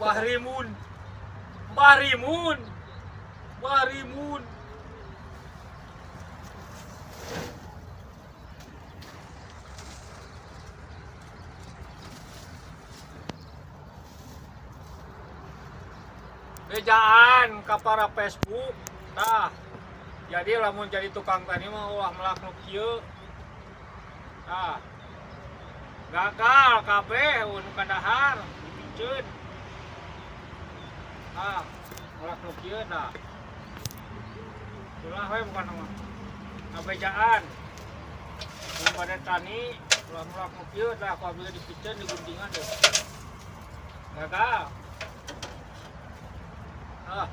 Bahrimun. Bahrimun. Bahrimun. Bejaan ka para Facebook. Tah. Jadi lamun jadi tukang tani mah ulah melak nu kieu. Tah. Gagal kabeh nu kadahar dipiceun. Ah, melak nu kieu tah. Ulah we bukan mah. Ngabejaan. Mun pada tani ulah melak nu kieu tah, apabila dipiceun diguntingan deh. Gagal. Ah.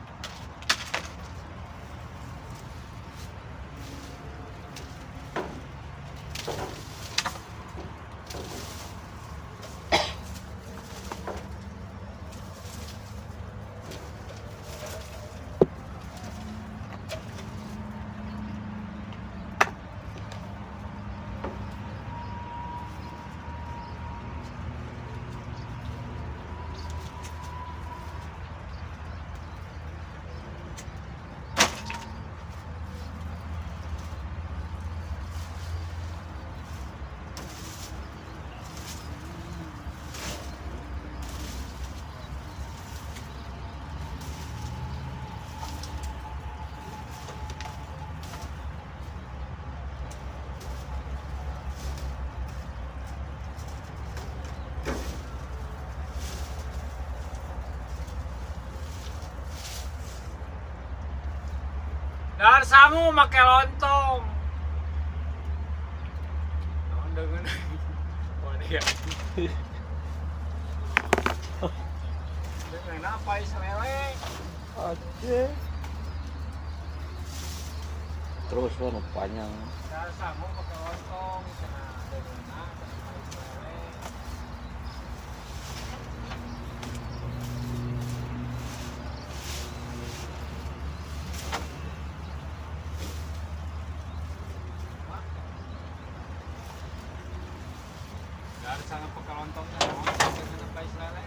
Dahar sangu make lontong. Naon deungeun? Wah dia. Deungeun apa is lele? Oke. Terus nu panjang. Dahar sangu make lontong cenah deungeunna cenah pais lele. Dahar sangu pakai lontong teh naon deungeunna pais lele?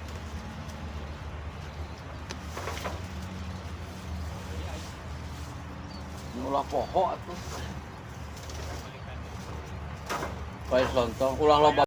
Iya, Ulah poho atuh. Pais lontong ulah loba.